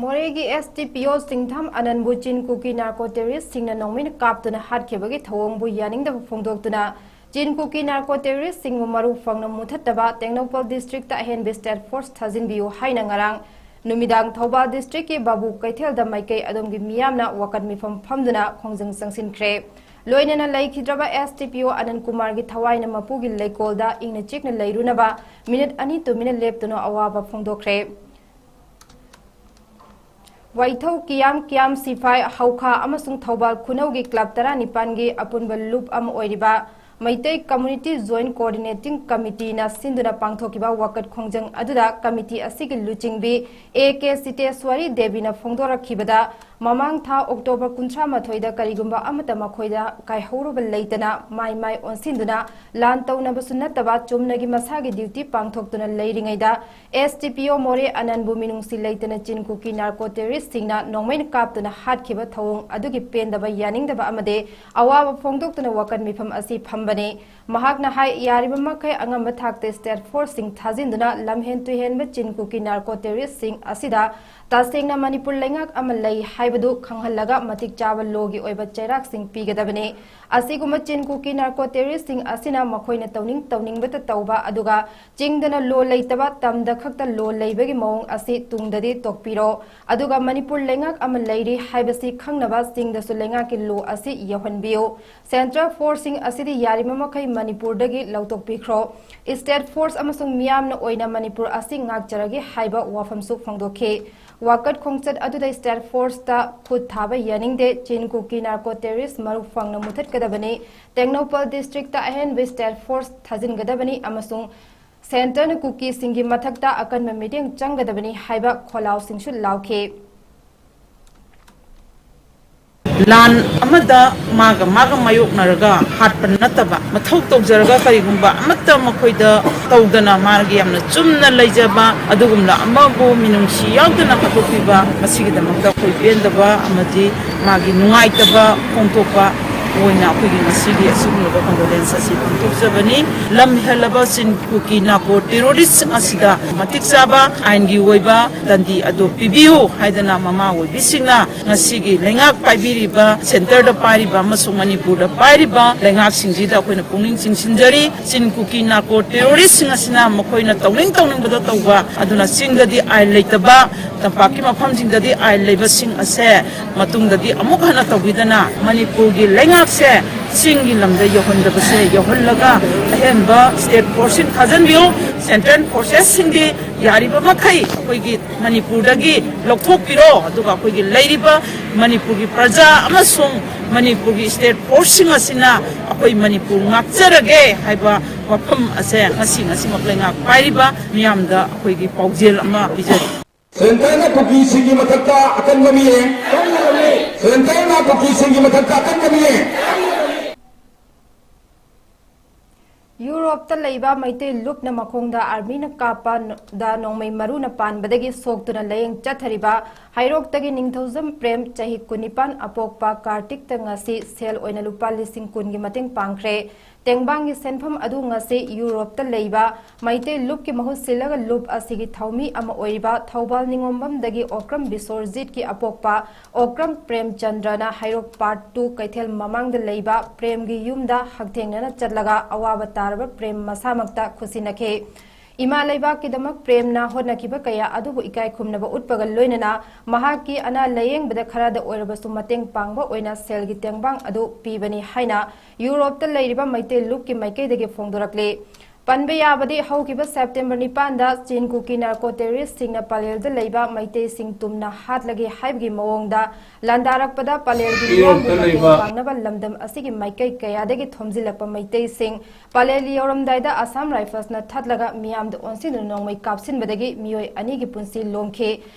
ꯃꯣꯔꯦꯒꯤ ꯑꯦꯁ ꯗꯤ ꯄꯤ ꯑꯣ ꯆꯤꯡꯊꯝ ꯑꯅꯟꯕꯨ ꯆꯤꯟ ꯀꯨꯀꯤ ꯅꯥꯔꯀꯣ ꯇꯦꯔꯣꯔꯤꯁꯁꯤꯡꯅ ꯅꯣꯡꯃꯩꯅ ꯀꯥꯞꯇꯨꯅ ꯍꯥꯠꯈꯤꯕꯒꯤ ꯊꯧꯑꯣꯡꯕꯨ ꯌꯥꯅꯤꯡꯗꯕ ꯐꯣꯡꯗꯣꯛꯇꯨꯅ ꯆꯤꯟ ꯀꯨꯀꯤ ꯅꯥꯔꯀꯣ ꯇꯦꯔꯣꯔꯤꯁꯁꯤꯡꯕꯨ ꯃꯔꯨ ꯐꯪꯅ ꯃꯨꯊꯠꯇꯕ ꯇꯦꯡꯅꯧꯄꯜ ꯗꯤꯁꯇ꯭ꯔꯤꯛꯇ ꯑꯍꯦꯟꯕ ꯁ꯭ꯇꯦꯠ ꯐꯣꯔꯁ ꯊꯥꯖꯤꯟꯕꯤꯌꯨ ꯍꯥꯏꯅ ꯉꯔꯥꯡ ꯅꯨꯃꯤꯗꯥꯡ ꯊꯧꯕꯥꯜ ꯗꯤꯁꯇ꯭ꯔꯤꯛꯀꯤ ꯕꯥꯕꯨ ꯀꯩꯊꯦꯜꯗ ꯃꯥꯏꯀꯩ ꯑꯗꯣꯝꯒꯤ ꯃꯤꯌꯥꯝꯅ ꯋꯥꯀꯠ ꯃꯤꯐꯝ ꯐꯝꯗꯨꯅ ꯈꯣꯡꯖꯪ ꯆꯪꯁꯤꯟꯈ꯭ꯔꯦ꯫ ꯂꯣꯏꯅꯅ ꯂꯩꯈꯤꯗ꯭ꯔꯕ ꯑꯦꯁ ꯗꯤ ꯄꯤ ꯑꯣ ꯑꯅꯟ ꯀꯨꯃꯥꯔꯒꯤ ꯊꯋꯥꯏꯅ ꯃꯄꯨꯒꯤ ꯂꯩꯀꯣꯜꯗ ꯏꯪꯅ ꯆꯤꯛꯅ ꯂꯩꯔꯨꯅꯕ ꯃꯤꯅꯤꯠ ꯑꯅꯤ ꯇꯨꯃꯤꯟꯅ ꯂꯦꯞꯇꯨꯅ ꯑꯋꯥꯕ ꯐꯣꯡꯗꯣꯛꯈ꯭ꯔꯦ꯫ ꯋꯥꯏꯊꯧ ꯀꯤꯌꯥꯝ ꯀꯤꯌꯥꯝ ꯁꯤꯐꯥꯏ ꯍꯧꯈꯥ ꯑꯃꯁꯨꯡ ꯊꯧꯕꯥꯜ ꯈꯨꯅꯧꯒꯤ ꯀ꯭ꯂꯕ ꯇꯔꯥꯅꯤꯄꯥꯟꯒꯤ ꯑꯄꯨꯟꯕ ꯂꯨꯞ ꯑꯃ ꯑꯣꯏꯔꯤꯕ ꯃꯩꯇꯩ Community Joint Coordinating Committeeꯅ ꯁꯤꯟꯗꯨꯅ ꯄꯥꯡꯊꯣꯛꯈꯤꯕ ꯋꯥꯀꯠ ꯈꯣꯡꯖꯪ ꯑꯗꯨꯗ committee ꯑꯁꯤꯒꯤ ꯂꯨꯆꯤꯡꯕꯤ A K ꯁꯤꯇꯦꯁ꯭ꯋꯔꯤ ꯗꯦꯕꯤꯅ ꯐꯣꯡꯗꯣꯔꯛꯈꯤꯕꯗ, ꯃꯃꯥꯡ ꯊꯥ October ꯀꯨꯟꯊ꯭ꯔꯥ ꯃꯥꯊꯣꯏꯗ ꯀꯔꯤꯒꯨꯝꯕ ꯑꯃꯠꯇ ꯃꯈꯣꯏꯗ ꯀꯥꯏꯍꯧꯔꯨꯕ ꯂꯩꯇꯅ ꯃꯥꯏ ꯃꯥꯏ ꯑꯣꯟꯁꯤꯟꯗꯨꯅ ꯂꯥꯟ ꯇꯧꯅꯕꯁꯨ ꯅꯠꯇꯕ ꯆꯨꯝꯅꯒꯤ ꯃꯁꯥꯒꯤ duty ꯄꯥꯡꯊꯣꯛꯇꯨꯅ ꯂꯩꯔꯤꯉꯩꯗ, S D P O ꯃꯣꯔꯦ ꯑꯅꯟꯕꯨ ꯃꯤꯅꯨꯡꯁꯤ ꯂꯩꯇꯅ ꯆꯤꯟ ꯀꯨꯀꯤ narco terroristꯁꯤꯡꯅ ꯅꯣꯡꯃꯩꯅ ꯀꯥꯞꯇꯨꯅ ꯍꯥꯠꯈꯤꯕ ꯊꯧꯑꯣꯡ ꯑꯗꯨꯒꯤ ꯄꯦꯟꯗꯕ ꯌꯥꯅꯤꯡꯗꯕ ꯑꯃꯗꯤ ꯑꯋꯥꯕ ꯐꯣꯡꯗꯣꯛꯇꯨꯅ ꯋꯥꯀꯠ ꯃꯤꯐꯝ ꯑꯁꯤ ꯐꯝꯕꯅꯤ꯫ ꯃꯍꯥꯛꯅ ꯍꯥꯏ, ꯌꯥꯔꯤꯕ ꯃꯈꯩ ꯑꯉꯝꯕ ꯊꯥꯛꯇ state forceꯁꯤꯡ ꯊꯥꯖꯤꯟꯗꯨꯅ ꯂꯝꯍꯦꯟ ꯇꯨꯍꯦꯟꯕ ꯆꯤꯟ ꯀꯨꯀꯤ narco terroristꯁꯤꯡ ꯑꯁꯤꯗ ꯇꯁꯦꯡꯅ ꯃꯅꯤꯄꯨꯔ ꯂꯩꯉꯥꯛ ꯑꯃ ꯂꯩ ꯍꯥꯏꯕꯗꯨ ꯈꯪꯍꯜꯂꯒ ꯃꯇꯤꯛ ꯆꯥꯕ lawꯒꯤ ꯑꯣꯏꯕ ꯆꯩꯔꯥꯛꯁꯤꯡ ꯄꯤꯒꯗꯕꯅꯤ꯫ ꯑꯁꯤꯒꯨꯝꯕ ꯆꯤꯟ ꯀꯨꯀꯤ narco terroristꯁꯤꯡ ꯑꯁꯤꯅ ꯃꯈꯣꯏꯅ ꯇꯧꯅꯤꯡ ꯇꯧꯅꯤꯡꯕꯇ ꯇꯧꯕ, ꯑꯗꯨꯒ ꯆꯤꯡꯗꯅ law ꯂꯩꯇꯕ, ꯇꯝꯗ ꯈꯛꯇ law ꯂꯩꯕꯒꯤ ꯃꯑꯣꯡ ꯑꯁꯤ ꯇꯨꯡꯗꯗꯤ ꯇꯣꯛꯄꯤꯔꯣ꯫ ꯑꯗꯨꯒ ꯃꯅꯤꯄꯨꯔ ꯂꯩꯉꯥꯛ ꯑꯃ ꯂꯩꯔꯤ ꯍꯥꯏꯕꯁꯤ ꯈꯪꯅꯕ ꯆꯤꯡꯗꯁꯨ ꯂꯩꯉꯥꯛꯀꯤ law ꯑꯁꯤ ꯌꯧꯍꯟꯕꯤꯌꯨ꯫ Central forceꯁꯤꯡ ꯑꯁꯤꯗꯤ ꯌꯥꯔꯤꯕ ꯃꯈꯩ ꯃꯅꯤꯄꯨꯔꯗꯒꯤ ꯂꯧꯊꯣꯛꯄꯤꯈ꯭ꯔꯣ꯫ State force ꯑꯃꯁꯨꯡ ꯃꯤꯌꯥꯝꯅ ꯑꯣꯏꯅ ꯃꯅꯤꯄꯨꯔ ꯑꯁꯤ ꯉꯥꯛꯆꯔꯒꯦ ꯍꯥꯏꯕ ꯋꯥꯐꯝꯁꯨ ꯐꯣꯡꯗꯣꯛꯈꯤ꯫ ꯋꯥꯀꯠ ꯈꯣꯡꯆꯠ ꯑꯗꯨꯗ state forceꯇ ꯈꯨꯠ ꯊꯥꯕ ꯌꯥꯅꯤꯡꯗꯦ, ꯆꯤꯟ ꯀꯨꯀꯤ narco terrorist ꯃꯔꯨ ꯐꯪꯅ ꯃꯨꯊꯠꯀꯗꯕꯅꯤ, ꯇꯦꯡꯅꯧꯄꯜ districtꯇ ꯑꯍꯦꯟꯕ state force ꯊꯥꯖꯤꯟꯒꯗꯕꯅꯤ ꯑꯃꯁꯨꯡ centreꯅ ꯀꯨꯀꯤꯁꯤꯡꯒꯤ ꯃꯊꯛꯇ ꯑꯀꯟꯕ ꯃꯤꯠꯌꯦꯡ ꯆꯪꯒꯗꯕꯅꯤ ꯍꯥꯏꯕ ꯈꯣꯜꯂꯥꯎꯁꯤꯡꯁꯨ ꯂꯥꯎꯈꯤ꯫ ꯂꯥꯟ ꯑꯃꯗ ꯃꯥꯒ ꯃꯥꯒ ꯃꯥꯌꯣꯛꯅꯔꯒ ꯍꯥꯠꯄ ꯅꯠꯇꯕ, ꯃꯊꯧ ꯇꯧꯖꯔꯒ ꯀꯔꯤꯒꯨꯝꯕ ꯑꯃꯠꯇ ꯃꯈꯣꯏꯗ ꯇꯧꯗꯅ ꯃꯥꯒꯤ ꯌꯥꯝꯅ ꯆꯨꯝꯅ ꯂꯩꯖꯕ ꯑꯗꯨꯒꯨꯝꯅ ꯑꯃꯕꯨ ꯃꯤꯅꯨꯡꯁꯤ ꯌꯥꯎꯗꯅ ꯍꯥꯠꯇꯣꯛꯄꯤꯕ, ꯃꯁꯤꯒꯤꯗꯃꯛꯇ ꯑꯩꯈꯣꯏ ꯄꯦꯟꯗꯕ ꯑꯃꯗꯤ ꯃꯥꯒꯤ ꯅꯨꯡꯉꯥꯏꯇꯕ ꯐꯣꯡꯗꯣꯛꯄ ꯑꯣꯏꯅ ꯑꯩꯈꯣꯏꯒꯤ ꯉꯁꯤꯒꯤ ꯑꯁꯤꯒꯨꯝꯂꯕ condolence ꯑꯁꯤ ꯄꯥꯡꯊꯣꯛꯆꯕꯅꯤ꯫ ꯂꯝ ꯍꯦꯜꯂꯕ ꯆꯤꯟ ꯀꯨꯀꯤ narco terrorist ꯑꯁꯤꯗ ꯃꯇꯤꯛ ꯆꯥꯕ ꯑꯥꯏꯟꯒꯤ ꯑꯣꯏꯕ ꯗꯟꯗꯤ ꯑꯗꯨ ꯄꯤꯕꯤꯌꯨ ꯍꯥꯏꯗꯅ ꯃꯃꯥ ꯑꯣꯏꯕꯤꯁꯤꯡꯅ ꯉꯁꯤꯒꯤ ꯂꯩꯉꯥꯛ ꯄꯥꯏꯕꯤꯔꯤꯕ, centreꯗ ꯄꯥꯏꯔꯤꯕ ꯑꯃꯁꯨꯡ ꯃꯅꯤꯄꯨꯔꯗ ꯄꯥꯏꯔꯤꯕ ꯂꯩꯉꯥꯛꯁꯤꯡꯁꯤꯗ ꯑꯩꯈꯣꯏꯅ ꯄꯨꯛꯅꯤꯡ ꯆꯤꯡꯁꯤꯟꯖꯔꯤ꯫ ꯆꯤꯟ ꯀꯨꯀꯤ narco terroristꯁꯤꯡ ꯑꯁꯤꯅ ꯃꯈꯣꯏꯅ ꯇꯧꯅꯤꯡ ꯇꯧꯅꯤꯡꯕꯗ ꯇꯧꯕ, ꯑꯗꯨꯅ ꯆꯤꯡꯗꯗꯤ ꯑꯥꯏꯟ ꯂꯩꯇꯕ, ꯇꯝꯄꯥꯛꯀꯤ ꯃꯐꯝꯁꯤꯡꯗꯗꯤ ꯑꯥꯏꯟ ꯂꯩꯕꯁꯤꯡ ꯑꯁꯦ ꯃꯇꯨꯡꯗꯗꯤ ꯑꯃꯨꯛ ꯍꯟꯅ ꯇꯧꯕꯤꯗꯅ ꯃꯅꯤꯄꯨꯔꯒꯤ ꯂꯩꯉꯥꯛꯁꯦ ꯆꯤꯡꯒꯤ ꯂꯝꯗ ꯌꯧꯍꯟꯗꯕꯁꯦ ꯌꯧꯍꯜꯂꯒ ꯑꯍꯦꯟꯕ state forceꯁꯤꯡ ꯊꯥꯖꯤꯟꯕꯤꯌꯨ꯫ Central forcesꯁꯤꯡꯗꯤ ꯌꯥꯔꯤꯕ ꯃꯈꯩ ꯑꯩꯈꯣꯏꯒꯤ ꯃꯅꯤꯄꯨꯔꯗꯒꯤ ꯂꯧꯊꯣꯛꯄꯤꯔꯣ, ꯑꯗꯨꯒ ꯑꯩꯈꯣꯏꯒꯤ ꯂꯩꯔꯤꯕ ꯃꯅꯤꯄꯨꯔꯒꯤ ꯄ꯭ꯔꯖꯥ ꯑꯃꯁꯨꯡ ꯃꯅꯤꯄꯨꯔꯒꯤ ꯁ꯭ꯇꯦꯠ ꯐꯣꯔꯁꯁꯤꯡ ꯑꯁꯤꯅ ꯑꯩꯈꯣꯏ ꯃꯅꯤꯄꯨꯔ ꯉꯥꯛꯆꯔꯒꯦ ꯍꯥꯏꯕ ꯋꯥꯐꯝ ꯑꯁꯦ ꯉꯁꯤ, ꯉꯁꯤꯃꯛ ꯂꯩꯉꯥꯛ ꯄꯥꯏꯔꯤꯕ ꯃꯤꯌꯥꯝꯗ ꯑꯩꯈꯣꯏꯒꯤ ꯄꯥꯎꯖꯦꯜ ꯑꯃ ꯄꯤꯖꯔꯤ꯫ ꯁꯦꯟꯇꯔꯅ ꯀꯨꯀꯤꯁꯤꯡꯒꯤ ꯃꯊꯛꯇ ꯑꯀꯟꯕ ꯃꯤꯠꯌꯦꯡ꯫ ꯁꯦꯟꯇꯔꯅ ꯀꯨꯀꯤꯁꯤꯡꯒꯤ ꯃꯊꯛꯇ ꯑꯀꯟꯕ ꯃꯤꯠꯌꯦꯡ꯫ ꯌꯨꯔꯣꯞꯇ ꯂꯩꯕ ꯃꯩꯇꯩ ꯂꯨꯞꯅ ꯃꯈꯣꯡꯗ ꯑꯥꯔꯃꯤꯅ ꯀꯥꯞꯄꯗ ꯅꯣꯡꯃꯩ ꯃꯔꯨꯅ ꯄꯥꯟꯕꯗꯒꯤ ꯁꯣꯛꯇꯨꯅ ꯂꯥꯌꯦꯡ ꯆꯠꯊꯔꯤꯕ ꯍꯩꯔꯣꯛꯇꯒꯤ ꯅꯤꯡꯊꯧꯖꯝ ꯄ꯭ꯔꯦꯝ, ꯆꯍꯤ ꯀꯨꯟꯅꯤꯄꯥꯟ, ꯑꯄꯣꯛꯄ ꯀꯥꯔꯇꯤꯛꯇ ꯉꯁꯤ ꯁꯦꯜ ꯑꯣꯏꯅ ꯂꯨꯄꯥ ꯂꯤꯁꯤꯡ ꯀꯨꯟꯒꯤ ꯃꯇꯦꯡ ꯄꯥꯡꯈ꯭ꯔꯦ꯫ ꯇꯦꯡꯕꯥꯡꯒꯤ ꯁꯦꯟꯐꯝ ꯑꯗꯨ ꯉꯁꯤ ꯌꯨꯔꯣꯞꯇ ꯂꯩꯕ ꯃꯩꯇꯩ ꯂꯨꯞꯀꯤ ꯃꯍꯨꯠ ꯁꯤꯜꯂꯒ ꯂꯨꯞ ꯑꯁꯤꯒꯤ ꯊꯧꯃꯤ ꯑꯃ ꯑꯣꯏꯔꯤꯕ ꯊꯧꯕꯥꯜ ꯅꯤꯉꯣꯝꯕꯝꯗꯒꯤ ꯑꯣꯀ꯭ꯔꯝ ꯕꯤꯁꯣꯔꯖꯤꯠꯀꯤ ꯑꯄꯣꯛꯄ ꯑꯣꯀ꯭ꯔꯝ ꯄ꯭ꯔꯦꯝꯆꯟꯗ꯭ꯔꯅ ꯍꯩꯔꯣꯛ ꯄꯥꯔꯠ ꯇꯨ ꯀꯩꯊꯦꯜ ꯃꯃꯥꯡꯗ ꯂꯩꯕ ꯄ꯭ꯔꯦꯝꯒꯤ ꯌꯨꯝꯗ ꯍꯛꯊꯦꯡꯅꯅ ꯆꯠꯂꯒ ꯑꯋꯥꯕ ꯇꯥꯔꯕ ꯄ꯭ꯔꯦꯝ ꯃꯁꯥꯃꯛꯇ ꯈꯨꯠꯁꯤꯟꯅꯈꯤ꯫ ꯏꯃꯥ ꯂꯩꯕꯥꯛꯀꯤꯗꯃꯛ ꯄ꯭ꯔꯦꯝꯅ ꯍꯣꯠꯅꯈꯤꯕ ꯀꯌꯥ ꯑꯗꯨꯕꯨ ꯏꯀꯥꯏ ꯈꯨꯝꯅꯕ ꯎꯠꯄꯒ ꯂꯣꯏꯅꯅ ꯃꯍꯥꯛꯀꯤ ꯑꯅꯥ ꯂꯥꯌꯦꯡꯕꯗ ꯈꯔꯗ ꯑꯣꯏꯔꯕꯁꯨ ꯃꯇꯦꯡ ꯄꯥꯡꯕ ꯑꯣꯏꯅ ꯁꯦꯜꯒꯤ ꯇꯦꯡꯕꯥꯡ ꯑꯗꯨ ꯄꯤꯕꯅꯤ ꯍꯥꯏꯅ ꯌꯨꯔꯣꯞꯇ ꯂꯩꯔꯤꯕ ꯃꯩꯇꯩ ꯂꯨꯞꯀꯤ ꯃꯥꯏꯀꯩꯗꯒꯤ ꯐꯣꯡꯗꯣꯔꯛꯂꯤ꯫ ꯄꯟꯕ ꯌꯥꯕꯗꯤ, ꯍꯧꯈꯤꯕ ꯁꯦꯞꯇꯦꯝꯕꯔ ꯅꯤꯄꯥꯟꯗ ꯆꯤꯟ ꯀꯨꯀꯤ ꯅꯥꯔꯀꯣ ꯇꯦꯔꯣꯔꯤꯁ꯭ꯠꯁꯤꯡꯅ ꯄꯂꯦꯜꯗ ꯂꯩꯕ ꯃꯩꯇꯩꯁꯤꯡ ꯇꯨꯝꯅ ꯍꯥꯠꯂꯒꯦ ꯍꯥꯏꯕꯒꯤ ꯃꯑꯣꯡꯗ ꯂꯥꯟꯗꯥꯔꯛꯄꯗ ꯄꯂꯦꯜꯒꯤ ꯃꯤꯌꯥꯝꯕꯨ ꯃꯇꯦꯡ ꯄꯥꯡꯅꯕ ꯂꯝꯗꯝ ꯑꯁꯤꯒꯤ ꯃꯥꯏꯀꯩ ꯀꯌꯥꯗꯒꯤ ꯊꯣꯝꯖꯤꯜꯂꯛꯄ ꯃꯩꯇꯩꯁꯤꯡ ꯄꯂꯦꯜ ꯌꯧꯔꯝꯗꯥꯏꯗ ꯑꯁꯥꯝ ꯔꯥꯏꯐꯜꯁꯅ ꯊꯠꯂꯒ ꯃꯤꯌꯥꯝꯗ ꯑꯣꯟꯁꯤꯟꯗꯨꯅ ꯅꯣꯡꯃꯩ ꯀꯥꯞꯁꯤꯟꯕꯗꯒꯤ ꯃꯤꯑꯣꯏ ꯑꯅꯤꯒꯤ ꯄꯨꯟꯁꯤ ꯂꯣꯝꯈꯤ꯫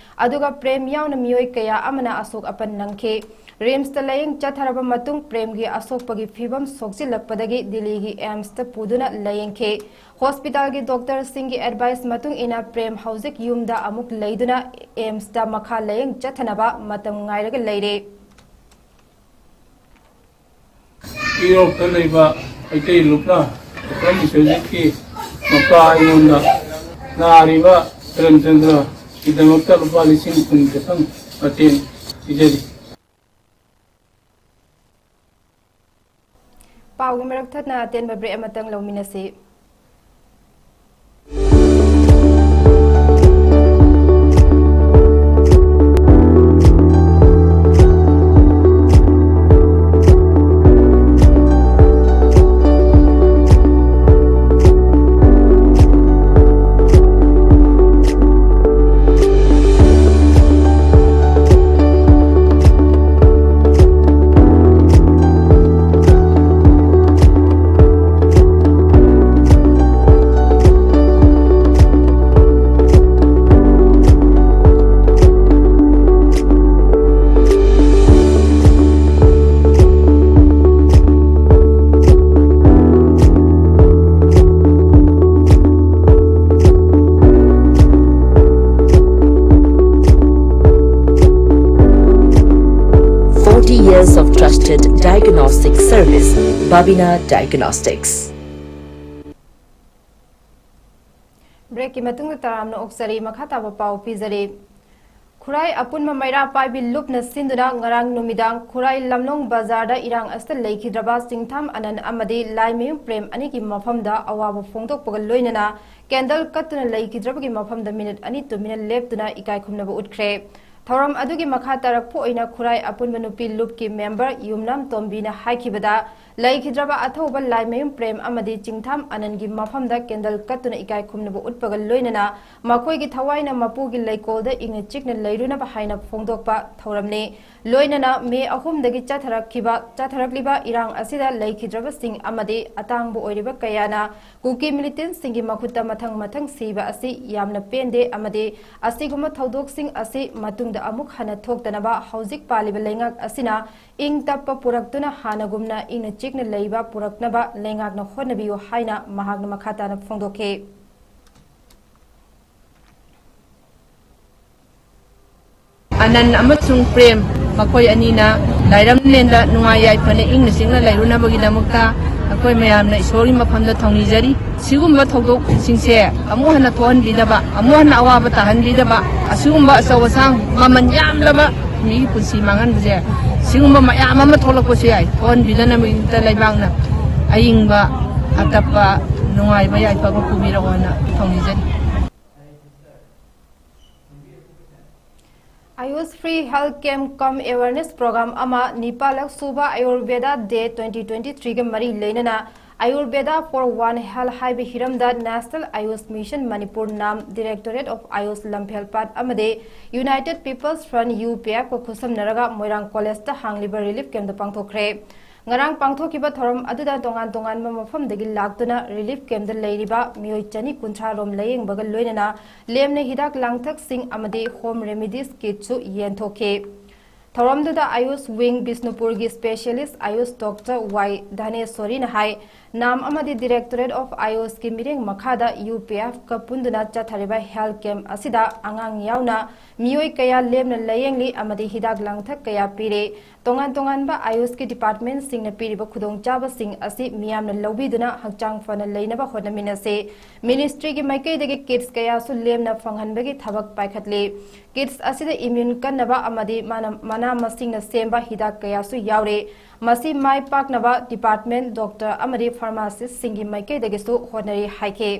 ꯑꯗꯨꯒ ꯄ꯭ꯔꯦꯝ ꯌꯥꯎꯅ ꯃꯤꯑꯣꯏ ꯀꯌꯥ ꯑꯃꯅ ꯑꯁꯣꯛ ꯑꯄꯟ ꯅꯪꯈꯤ꯫ ꯔꯤꯝꯁꯇ ꯂꯥꯌꯦꯡ ꯆꯠꯊꯔꯕ ꯃꯇꯨꯡ ꯄ꯭ꯔꯦꯝꯒꯤ ꯑꯁꯣꯛꯄꯒꯤ ꯐꯤꯕꯝ ꯁꯣꯛꯆꯤꯜꯂꯛꯄꯗꯒꯤ ꯗꯤꯜꯂꯤꯒꯤ ꯑꯦꯝꯁꯇ ꯄꯨꯗꯨꯅ ꯂꯥꯌꯦꯡꯈꯤ꯫ ꯍꯣꯁꯄꯤꯇꯥꯜꯒꯤ ꯗꯣꯛꯇꯔꯁꯤꯡꯒꯤ ꯑꯦꯗꯚꯥꯏꯁ ꯃꯇꯨꯡ ꯏꯟꯅ ꯄ꯭ꯔꯦꯝ ꯍꯧꯖꯤꯛ ꯌꯨꯝꯗ ꯑꯃꯨꯛ ꯂꯩꯗꯨꯅ ꯑꯦꯝꯁꯇ ꯃꯈꯥ ꯂꯥꯌꯦꯡ ꯆꯠꯊꯅꯕ ꯃꯇꯝ ꯉꯥꯏꯔꯒ ꯂꯩꯔꯦ꯫ ꯌꯨꯔꯣꯞꯇ ꯂꯩꯕ ꯃꯩꯇꯩ ꯂꯨꯞꯅ ꯑꯣꯀ꯭ꯔꯝ ꯕꯤꯁꯣꯖꯤꯠꯀꯤ ꯃꯄꯥ ꯑꯩꯉꯣꯟꯗ ꯅꯥꯔꯤꯕ ꯄ꯭ꯔꯦꯝꯆꯟꯗ꯭ꯔꯒꯤꯗꯃꯛꯇ ꯂꯨꯄꯥ ꯂꯤꯁꯤꯡ ꯀꯨꯟ ꯈꯛꯇꯪ ꯃꯇꯦꯡ ꯄꯤꯖꯔꯤ꯫ ꯄꯥꯎꯒꯤ ꯃꯔꯛ ꯊꯠꯅ ꯑꯇꯦꯟꯕ ꯕ꯭ꯔꯦꯛ ꯑꯃꯇꯪ ꯂꯧꯃꯤꯟꯅꯁꯤ꯫ Trusted diagnostic service, Babina Diagnostics. Break ꯀꯤ ꯃꯇꯨꯡꯗ ꯇꯔꯥꯝꯅ ꯑꯣꯛꯆꯔꯤ꯫ ꯃꯈꯥ ꯇꯥꯕ ꯄꯥꯎ ꯄꯤꯖꯔꯤ꯫ ꯈꯨꯔꯥꯏ ꯑꯄꯨꯟꯕ ꯃꯩꯔꯥ ꯄꯥꯏꯕꯤ ꯂꯨꯞꯅ ꯁꯤꯟꯗꯨꯅ ꯉꯔꯥꯡ ꯅꯨꯃꯤꯗꯥꯡ ꯈꯨꯔꯥꯏ ꯂꯝꯂꯣꯡ ꯕꯖꯥꯔꯗ ꯏꯔꯥꯡ ꯑꯁꯤꯗ ꯂꯩꯈꯤꯗ꯭ꯔꯕ ꯆꯤꯡꯊꯥꯝ ꯑꯅꯟ ꯑꯃꯗꯤ ꯂꯥꯏꯃꯌꯨꯝ ꯄ꯭ꯔꯦꯝ ꯑꯅꯤꯒꯤ ꯃꯐꯝꯗ ꯑꯋꯥꯕ ꯐꯣꯡꯗꯣꯛꯄꯒ ꯂꯣꯏꯅꯅ ꯀꯦꯟꯗꯜ ꯀꯠꯇꯨꯅ ꯂꯩꯈꯤꯗ꯭ꯔꯕꯒꯤ ꯃꯐꯝꯗ ꯃꯤꯅꯤꯠ ꯑꯅꯤ ꯇꯨꯃꯤꯟꯅ ꯂꯦꯞꯇꯨꯅ ꯏꯀꯥꯏ ꯈꯨꯝꯅꯕ ꯎꯠꯈ꯭ꯔꯦ꯫ ꯊꯧꯔꯝ ꯑꯗꯨꯒꯤ ꯃꯈꯥ ꯇꯥꯔꯛꯄ ꯑꯣꯏꯅ ꯈꯨꯔꯥꯏ ꯑꯄꯨꯟꯕ ꯅꯨꯄꯤ ꯂꯨꯞꯀꯤ ꯃꯦꯝꯕꯔ ꯌꯨꯝꯅꯥꯝ ꯇꯣꯝꯕꯤꯅ ꯍꯥꯏꯈꯤꯕꯗ, ꯂꯩꯈꯤꯗ꯭ꯔꯕ ꯑꯊꯧꯕ ꯂꯥꯏꯃꯌꯨꯝ ꯄ꯭ꯔꯦꯝ ꯑꯃꯗꯤ ꯆꯤꯡꯊꯥꯝ ꯑꯅꯟꯒꯤ ꯃꯐꯝꯗ ꯀꯦꯟꯗꯜ ꯀꯠꯇꯨꯅ ꯏꯀꯥꯏ ꯈꯨꯝꯅꯕ ꯎꯠꯄꯒ ꯂꯣꯏꯅꯅ ꯃꯈꯣꯏꯒꯤ ꯊꯋꯥꯏꯅ ꯃꯄꯨꯒꯤ ꯂꯩꯀꯣꯜꯗ ꯏꯪꯅ ꯆꯤꯛꯅ ꯂꯩꯔꯨꯅꯕ ꯍꯥꯏꯅ ꯐꯣꯡꯗꯣꯛꯄ ꯊꯧꯔꯝꯅꯤ꯫ ꯂꯣꯏꯅꯅ ꯃꯦ ꯑꯍꯨꯝꯗꯒꯤ ꯆꯠꯊꯔꯛꯈꯤꯕ, ꯆꯠꯊꯔꯛꯂꯤꯕ ꯏꯔꯥꯡ ꯑꯁꯤꯗ ꯂꯩꯈꯤꯗ꯭ꯔꯕꯁꯤꯡ ꯑꯃꯗꯤ ꯑꯇꯥꯡꯕ ꯑꯣꯏꯔꯤꯕ ꯀꯌꯥꯅ ꯀꯨꯀꯤ ꯃꯤꯂꯤꯇꯦꯟꯁꯤꯡꯒꯤ ꯃꯈꯨꯠꯇ ꯃꯊꯪ ꯃꯊꯪ ꯁꯤꯕ ꯑꯁꯤ ꯌꯥꯝꯅ ꯄꯦꯟꯗꯦ ꯑꯃꯗꯤ ꯑꯁꯤꯒꯨꯝꯕ ꯊꯧꯗꯣꯛꯁꯤꯡ ꯑꯁꯤ ꯃꯇꯨꯡꯗ ꯑꯃꯨꯛ ꯍꯟꯅ ꯊꯣꯛꯇꯅꯕ ꯍꯧꯖꯤꯛ ꯄꯥꯜꯂꯤꯕ ꯂꯩꯉꯥꯛ ꯑꯁꯤꯅ ꯏꯪ ꯇꯞꯄ ꯄꯨꯔꯛꯇꯨꯅ ꯍꯥꯟꯅꯒꯨꯝꯅ ꯏꯪꯅ ꯆꯤꯛꯅ ꯂꯩꯕ ꯄꯨꯔꯛꯅꯕ ꯂꯩꯉꯥꯛꯅ ꯍꯣꯠꯅꯕꯤꯌꯨ ꯍꯥꯏꯅ ꯃꯍꯥꯛꯅ ꯃꯈꯥ ꯇꯥꯅ ꯐꯣꯡꯗꯣꯛꯈꯤ꯫ ꯑꯅꯟ ꯑꯃꯁꯨꯡ ꯄ꯭ꯔꯦꯝ, ꯃꯈꯣꯏ ꯑꯅꯤꯅ ꯂꯥꯏꯔꯝꯂꯦꯟꯗ ꯅꯨꯡꯉꯥꯏ ꯌꯥꯏꯐꯅ ꯏꯪꯅ ꯆꯤꯛꯅ ꯂꯩꯔꯨꯅꯕꯒꯤꯗꯃꯛꯇ ꯑꯩꯈꯣꯏ ꯃꯌꯥꯝꯅ ꯏꯁꯣꯔꯒꯤ ꯃꯐꯝꯗ ꯊꯧꯅꯤꯖꯔꯤ꯫ ꯁꯤꯒꯨꯝꯕ ꯊꯧꯗꯣꯛꯁꯤꯡꯁꯦ ꯑꯃꯨꯛ ꯍꯟꯅ ꯊꯣꯛꯍꯟꯕꯤꯗꯕ, ꯑꯃꯨꯛ ꯍꯟꯅ ꯑꯋꯥꯕ ꯇꯥꯍꯟꯕꯤꯗꯕ, ꯑꯁꯤꯒꯨꯝꯕ ꯑꯆꯧ ꯑꯁꯥꯡ ꯃꯃꯜ ꯌꯥꯝꯂꯕ ꯃꯤꯒꯤ ꯄꯨꯟꯁꯤ ꯃꯥꯡꯍꯟꯕꯁꯦ, ꯁꯤꯒꯨꯝꯕ ꯃꯌꯥꯝ ꯑꯃ ꯊꯣꯛꯂꯛꯄꯁꯨ ꯌꯥꯏ꯫ ꯊꯣꯛꯍꯟꯕꯤꯗꯅꯕꯒꯤꯗꯃꯛꯇ ꯂꯩꯕꯥꯛꯅ ꯑꯏꯪꯕ, ꯑꯇꯞꯄ, ꯅꯨꯡꯉꯥꯏꯕ, ꯌꯥꯏꯐꯕ ꯄꯨꯕꯤꯔꯛꯑꯣꯅ ꯊꯧꯅꯤꯖꯔꯤ꯫ Ayush Free Health Camp cum Awareness Program ꯑꯃ, ꯅꯤꯄꯥꯜꯂꯛ ꯁꯨꯕ Ayurveda Day twenty twenty-three ꯒ ꯃꯔꯤ ꯂꯩꯅꯅ Ayurveda for One Health ꯍꯥꯏꯕ ꯍꯤꯔꯝꯗ National Ayush Mission Manipur, NAM, Directorate of Ayush ꯂꯝꯐꯦꯜꯄꯥꯠ ꯑꯃꯗꯤ United People's Front, UPF ꯀ ꯈꯨꯠꯁꯝꯅꯔꯒ ꯃꯣꯏꯔꯥꯡ ꯀꯣꯂꯦꯖꯇ ꯍꯥꯡꯂꯤꯕ relief camp ꯇ ꯄꯥꯡꯊꯣꯛꯈ꯭ꯔꯦ꯫ ꯉꯔꯥꯡ ꯄꯥꯡꯊꯣꯛꯈꯤꯕ ꯊꯧꯔꯝ ꯑꯗꯨꯗ ꯇꯣꯉꯥꯟ ꯇꯣꯉꯥꯟꯕ ꯃꯐꯝꯗꯒꯤ ꯂꯥꯛꯇꯨꯅ relief camp ꯇ ꯂꯩꯔꯤꯕ ꯃꯤꯑꯣꯏ ꯆꯅꯤ ꯀꯨꯟꯊ꯭ꯔꯥ ꯔꯣꯝ ꯂꯥꯌꯦꯡꯕꯒ ꯂꯣꯏꯅꯅ ꯂꯦꯝꯅ ꯍꯤꯗꯥꯛ ꯂꯥꯡꯊꯛꯁꯤꯡ ꯑꯃꯗꯤ home remedies kit ꯁꯨ ꯌꯦꯟꯊꯣꯛꯈꯤ꯫ ꯊꯧꯔꯝꯗꯨꯗ Ayush Wing ꯕꯤꯁꯅꯨꯄꯨꯔꯒꯤ specialist Ayush Doctor ꯋꯥꯏ ꯙꯅꯦꯁꯣꯔꯤꯅ ꯍꯥꯏ, ꯅꯥꯝ ꯑꯃꯗꯤ Directorate of AYUSꯀꯤ ꯃꯤꯠꯌꯦꯡ ꯃꯈꯥꯗ UPFꯀ ꯄꯨꯟꯗꯨꯅ ꯆꯠꯊꯔꯤꯕ health camp ꯑꯁꯤꯗ ꯑꯉꯥꯡ ꯌꯥꯎꯅ ꯃꯤꯑꯣꯏ ꯀꯌꯥ ꯂꯦꯝꯅ ꯂꯥꯌꯦꯡꯂꯤ ꯑꯃꯗꯤ ꯍꯤꯗꯥꯛ ꯂꯥꯡꯊꯛ ꯀꯌꯥ ꯄꯤꯔꯤ꯫ ꯇꯣꯉꯥꯟ ꯇꯣꯉꯥꯟꯕ AYUSꯀꯤ departmentꯁꯤꯡꯅ ꯄꯤꯔꯤꯕ ꯈꯨꯗꯣꯡꯆꯥꯕꯁꯤꯡ ꯑꯁꯤ ꯃꯤꯌꯥꯝꯅ ꯂꯧꯕꯤꯗꯨꯅ ꯍꯛꯆꯥꯡ ꯐꯅ ꯂꯩꯅꯕ ꯍꯣꯠꯅꯃꯤꯟꯅꯁꯤ꯫ Ministryꯒꯤ ꯃꯥꯏꯀꯩꯗꯒꯤ kits ꯀꯌꯥꯁꯨ ꯂꯦꯝꯅ ꯐꯪꯍꯟꯕꯒꯤ ꯊꯕꯛ ꯄꯥꯏꯈꯠꯂꯤ꯫ Kits ꯑꯁꯤꯗ immune ꯀꯟꯅꯕ ꯑꯃꯗꯤ ꯃꯅꯥ-, ꯃꯅꯥ ꯃꯁꯤꯡꯅ ꯁꯦꯝꯕ ꯍꯤꯗꯥꯛ ꯀꯌꯥꯁꯨ ꯌꯥꯎꯔꯤ꯫ ꯃꯁꯤ ꯃꯥꯏ ꯄꯥꯛꯅꯕ department, doctor ꯑꯃꯗꯤ pharmacistꯁꯤꯡꯒꯤ ꯃꯥꯏꯀꯩꯗꯒꯤꯁꯨ ꯍꯣꯠꯅꯔꯤ ꯍꯥꯏꯈꯤ꯫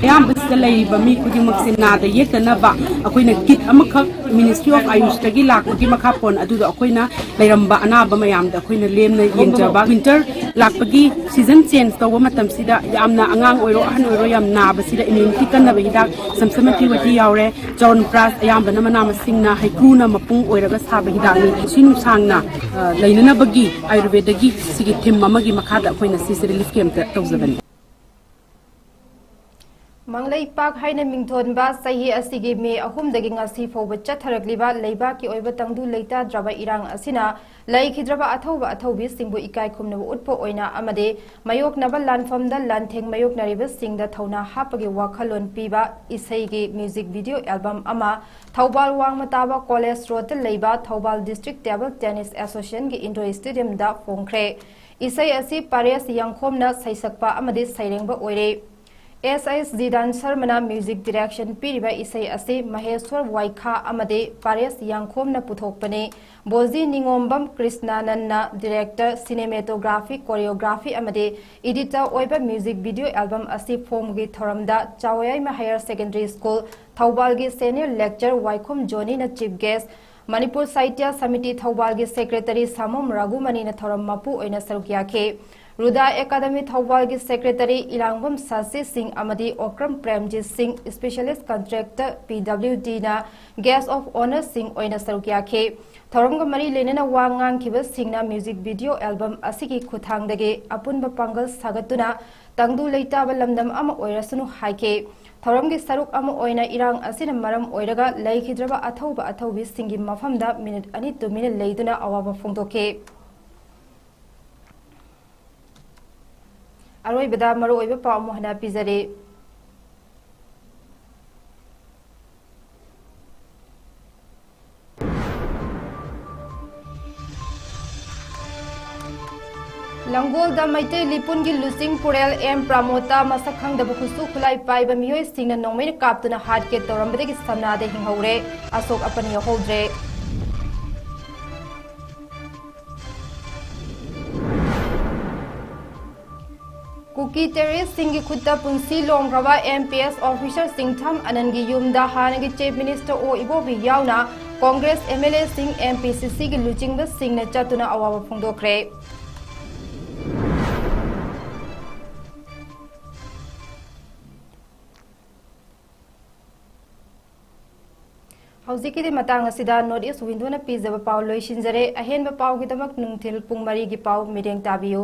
ꯑꯌꯥꯝꯕꯁꯤꯗ ꯂꯩꯔꯤꯕ ꯃꯤ ꯈꯨꯗꯤꯡꯃꯛꯁꯦ ꯅꯥꯗ ꯌꯦꯛꯇꯅꯕ ꯑꯩꯈꯣꯏꯅ kit ꯑꯃꯈꯛ Ministry of AYUSꯇꯒꯤ ꯂꯥꯛꯄꯒꯤ ꯃꯈꯥ ꯄꯣꯟ ꯑꯗꯨꯗ ꯑꯩꯈꯣꯏꯅ ꯂꯩꯔꯝꯕ ꯑꯅꯥꯕ ꯃꯌꯥꯝꯗ ꯑꯩꯈꯣꯏꯅ ꯂꯦꯝꯅ ꯌꯦꯡꯖꯕ꯫ Winter ꯂꯥꯛꯄꯒꯤ season change ꯇꯧꯕ ꯃꯇꯝꯁꯤꯗ ꯌꯥꯝꯅ ꯑꯉꯥꯡ ꯑꯣꯏꯔꯣ ꯑꯍꯟ ꯑꯣꯏꯔꯣ ꯌꯥꯝ ꯅꯥꯕꯁꯤꯗ immunity ꯀꯟꯅꯕ ꯍꯤꯗꯥꯛ ꯆꯝꯁꯃꯇꯤ ꯋꯇꯤ ꯌꯥꯎꯔꯦ꯫ ꯆꯋꯟꯄ꯭ꯔꯥꯁ ꯑꯌꯥꯝꯕꯅ ꯃꯅꯥ ꯃꯁꯤꯡꯅ ꯍꯩꯀ꯭ꯔꯨꯅ ꯃꯄꯨꯡ ꯑꯣꯏꯔꯒ ꯁꯥꯕ ꯍꯤꯗꯥꯛꯅꯤ꯫ ꯄꯨꯟꯁꯤ ꯅꯨꯡꯁꯥꯡꯅ, ꯑ, ꯂꯩꯅꯅꯕꯒꯤ ꯑꯥꯌꯨꯔꯕꯦꯗꯒꯤ ꯁꯤꯒꯤ theme ꯑꯃꯒꯤ ꯃꯈꯥꯗ ꯑꯩꯈꯣꯏꯅ ꯁꯤꯁꯦ relief campꯇ ꯇꯧꯖꯕꯅꯤ꯫ ꯃꯪꯂꯩꯄꯥꯛ ꯍꯥꯏꯅ ꯃꯤꯡꯊꯣꯟꯕ ꯆꯍꯤ ꯑꯁꯤꯒꯤ May ꯑꯍꯨꯝꯗꯒꯤ ꯉꯁꯤ ꯐꯥꯎꯕ ꯆꯠꯊꯔꯛꯂꯤꯕ ꯂꯩꯕꯥꯛꯀꯤ ꯑꯣꯏꯕ ꯇꯪꯗꯨ ꯂꯩꯇꯥꯗ꯭ꯔꯕ ꯏꯔꯥꯡ ꯑꯁꯤꯅ ꯂꯩꯈꯤꯗ꯭ꯔꯕ ꯑꯊꯧꯕ ꯑꯊꯧꯕꯤꯁꯤꯡꯕꯨ ꯏꯀꯥꯏ ꯈꯨꯝꯅꯕ ꯎꯠꯄ ꯑꯣꯏꯅ ꯑꯃꯗꯤ ꯃꯥꯌꯣꯛꯅꯕ ꯂꯥꯟꯐꯝꯗ ꯂꯥꯟꯊꯦꯡ ꯃꯥꯌꯣꯛꯅꯔꯤꯕꯁꯤꯡꯗ ꯊꯧꯅꯥ ꯍꯥꯞꯄꯒꯤ ꯋꯥꯈꯜꯂꯣꯟ ꯄꯤꯕ ꯏꯁꯩꯒꯤ music video album ꯑꯃ ꯊꯧꯕꯥꯜ ꯋꯥꯡꯃ ꯇꯥꯕ College Roadꯇ ꯂꯩꯕ Thoubal District Table Tennis Associationꯒꯤ indoor stadiumꯗ ꯐꯣꯡꯈ꯭ꯔꯦ꯫ ꯏꯁꯩ ꯑꯁꯤ ꯄꯥꯔꯦꯁ ꯌꯥꯡꯈꯣꯝꯅ ꯁꯩꯁꯛꯄ ꯑꯃꯗꯤ ꯁꯩꯔꯦꯡꯕ ꯑꯣꯏꯔꯦ꯫ ꯑꯦꯁ ꯑꯦꯁ ꯖꯤꯗꯥꯟ ꯁꯔꯃꯅ music direction ꯄꯤꯔꯤꯕ ꯏꯁꯩ ꯑꯁꯤ ꯃꯍꯦꯁ꯭ꯋꯔ ꯋꯥꯏꯈꯥ ꯑꯃꯗꯤ ꯄꯥꯔꯦꯁ ꯌꯥꯡꯈꯣꯝꯅ ꯄꯨꯊꯣꯛꯄꯅꯤ꯫ ꯕꯣꯖꯤ ꯅꯤꯉꯣꯝꯕꯝ ꯀ꯭ꯔꯤꯁꯅꯥꯅꯟꯅ director, cinematography, choreography ꯑꯃꯗꯤ editor ꯑꯣꯏꯕ music video album ꯑꯁꯤ ꯐꯣꯡꯕꯒꯤ ꯊꯧꯔꯝꯗ ꯆꯥꯎꯌꯥꯏꯃ Higher Secondary School ꯊꯧꯕꯥꯜꯒꯤ senior lecturer ꯋꯥꯏꯈꯣꯝ ꯖꯣꯅꯤꯅ chief guest, ꯃꯅꯤꯄꯨꯔ ꯁꯥꯍꯤꯇ꯭ꯌ ꯁꯃꯤꯇꯤ ꯊꯧꯕꯥꯜꯒꯤ secretary ꯁꯥꯃꯣꯝ ꯔꯘꯨꯃꯅꯤꯅ ꯊꯧꯔꯝ ꯃꯄꯨ ꯑꯣꯏꯅ ꯁꯔꯨꯛ ꯌꯥꯈꯤ꯫ ꯔꯨꯗꯥ ꯑꯦꯀꯥꯗꯃꯤ ꯊꯧꯕꯥꯜꯒꯤ secretary ꯏꯔꯥꯡꯕꯝ ꯁꯥꯁꯤ ꯁꯤꯡ ꯑꯃꯗꯤ ꯑꯣꯀ꯭ꯔꯝ ꯄ꯭ꯔꯦꯝꯖꯤꯠ ꯁꯤꯡ, specialist contractor P W Dꯅ guest of honour ꯁꯤꯡ ꯑꯣꯏꯅ ꯁꯔꯨꯛ ꯌꯥꯈꯤ꯫ ꯊꯧꯔꯝꯒ ꯃꯔꯤ ꯂꯩꯅꯅ ꯋꯥ ꯉꯥꯡꯈꯤꯕꯁꯤꯡꯅ music video album ꯑꯁꯤꯒꯤ ꯈꯨꯠꯊꯥꯡꯗꯒꯤ ꯑꯄꯨꯟꯕ ꯄꯥꯡꯒꯜ ꯁꯥꯒꯠꯇꯨꯅ ꯇꯪꯗꯨ ꯂꯩꯇꯥꯕ ꯂꯝꯗꯝ ꯑꯃ ꯑꯣꯏꯔꯁꯅꯨ ꯍꯥꯏꯈꯤ꯫ ꯊꯧꯔꯝꯒꯤ ꯁꯔꯨꯛ ꯑꯃ ꯑꯣꯏꯅ ꯏꯔꯥꯡ ꯑꯁꯤꯅ ꯃꯔꯝ ꯑꯣꯏꯔꯒ ꯂꯩꯈꯤꯗ꯭ꯔꯕ ꯑꯊꯧꯕ ꯑꯊꯧꯕꯤꯁꯤꯡꯒꯤ ꯃꯐꯝꯗ minute ꯑꯅꯤ ꯇꯨꯃꯤꯟꯅ ꯂꯩꯗꯨꯅ ꯑꯋꯥꯕ ꯐꯣꯡꯗꯣꯛꯈꯤ꯫ ꯑꯔꯣꯏꯕꯗ ꯃꯔꯨꯑꯣꯏꯕ ꯄꯥꯎ ꯑꯃꯨꯛ ꯍꯟꯅ ꯄꯤꯖꯔꯤ꯫ ꯂꯥꯡꯒꯣꯜꯗ ꯃꯩꯇꯩ ꯂꯤꯄꯨꯟꯒꯤ ꯂꯨꯆꯤꯡ ꯄꯨꯔꯦꯜ ꯑꯦꯝ ꯄ꯭ꯔꯃꯣꯗꯇ ꯃꯁꯛ ꯈꯪꯗꯕ ꯈꯨꯠꯁꯨ ꯈꯨꯠꯂꯥꯏ ꯄꯥꯏꯕ ꯃꯤꯑꯣꯏꯁꯤꯡꯅ ꯅꯣꯡꯃꯩꯅ ꯀꯥꯞꯇꯨꯅ ꯍꯥꯠꯀꯦ ꯇꯧꯔꯝꯕꯗꯒꯤ ꯁꯝꯅꯥꯗ ꯍꯤꯡꯍꯧꯔꯦ꯫ ꯑꯁꯣꯛ ꯑꯄꯟ ꯌꯥꯎꯍꯧꯗ꯭ꯔꯦ꯫ ꯀꯨꯀꯤ ꯇꯦꯔꯣꯔꯤꯁꯁꯤꯡꯒꯤ ꯈꯨꯠꯇ ꯄꯨꯟꯁꯤ ꯂꯣꯡꯈ꯭ꯔꯕ ꯑꯦꯝ ꯄꯤ ꯑꯦꯁ ꯑꯣꯐꯤꯁꯥꯔ ꯆꯤꯡꯊꯝ ꯑꯅꯟꯒꯤ ꯌꯨꯝꯗ ꯍꯥꯟꯅꯒꯤ ꯆꯤꯐ ꯃꯤꯅꯤꯁꯇꯔ ꯑꯣ ꯏꯕꯣꯕꯤ ꯌꯥꯎꯅ ꯀꯣꯡꯒ꯭ꯔꯦꯁ ꯑꯦꯝ ꯑꯦꯜ ꯑꯦꯁꯤꯡ, ꯑꯦꯝ ꯄꯤ ꯁꯤ ꯁꯤꯒꯤ ꯂꯨꯆꯤꯡꯕꯁꯤꯡꯅ ꯆꯠꯇꯨꯅ ꯑꯋꯥꯕ ꯐꯣꯡꯗꯣꯛꯈ꯭ꯔꯦ꯫ ꯍꯧꯖꯤꯛꯀꯤꯗꯤ ꯃꯇꯥꯡ ꯑꯁꯤꯗ ꯅꯣꯔꯠ ꯏꯁ ꯋꯤꯟꯗꯣꯅ ꯄꯤꯖꯕ ꯄꯥꯎ ꯂꯣꯏꯁꯤꯟꯖꯔꯦ꯫ ꯑꯍꯦꯟꯕ ꯄꯥꯎꯒꯤꯗꯃꯛ ꯅꯨꯡꯊꯤꯜ ꯄꯨꯡ ꯃꯔꯤꯒꯤ ꯄꯥꯎ ꯃꯤꯠꯌꯦꯡ ꯇꯥꯕꯤꯌꯨ꯫